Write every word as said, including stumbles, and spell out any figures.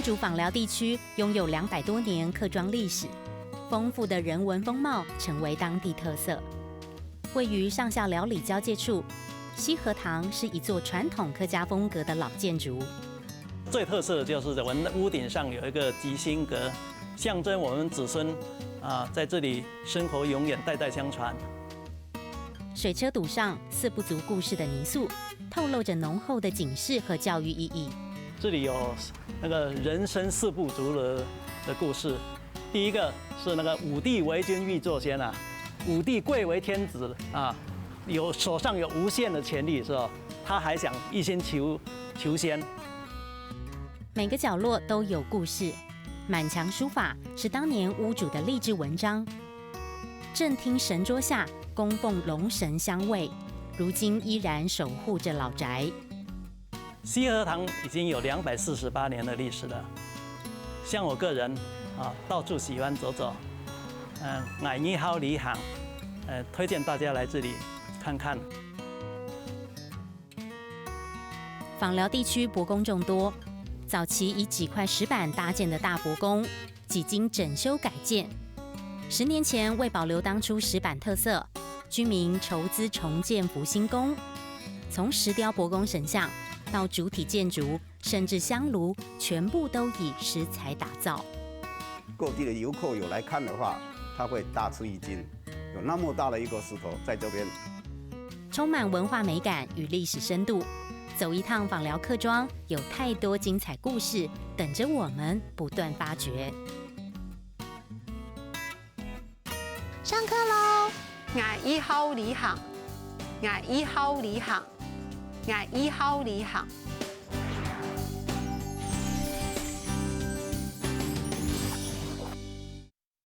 竹枋寮地区拥有两百多年客庄历史，丰富的人文风貌成为当地特色。位于上下寮里交界处，西河堂是一座传统客家风格的老建筑。最特色的就是我们屋顶上有一个吉星阁，象征我们子孙啊在这里生活永远代代相传。水车堵上四不足故事的泥塑，透露着浓厚的警示和教育意义。这里有那个人生四不足的的故事，第一个是那个武帝为君欲作先啊，武帝贵为天子啊，有手上有无限的权力是吧？他还想一心求求仙。每个角落都有故事，满墙书法是当年屋主的励志文章。正厅神桌下供奉龙神香味，如今依然守护着老宅。西河堂已经有两百四十八年的历史了，像我个人啊，到处喜欢走走，嗯，矮泥好里行，呃，推荐大家来这里看看。枋寮地区伯公众多，早期以几块石板搭建的大伯公，几经整修改建。十年前，为保留当初石板特色，居民筹资重建福兴宫，从石雕伯公神像到主体建筑，甚至香炉，全部都以石材打造。各地的游客有来看的话，他会大吃一惊，有那么大的一个石头在这边。充满文化美感与历史深度。走一趟枋寮客庄，有太多精彩故事等着我们不断发掘。上课喽！𠊎一號旅行，𠊎一號旅行，𠊎一號旅行。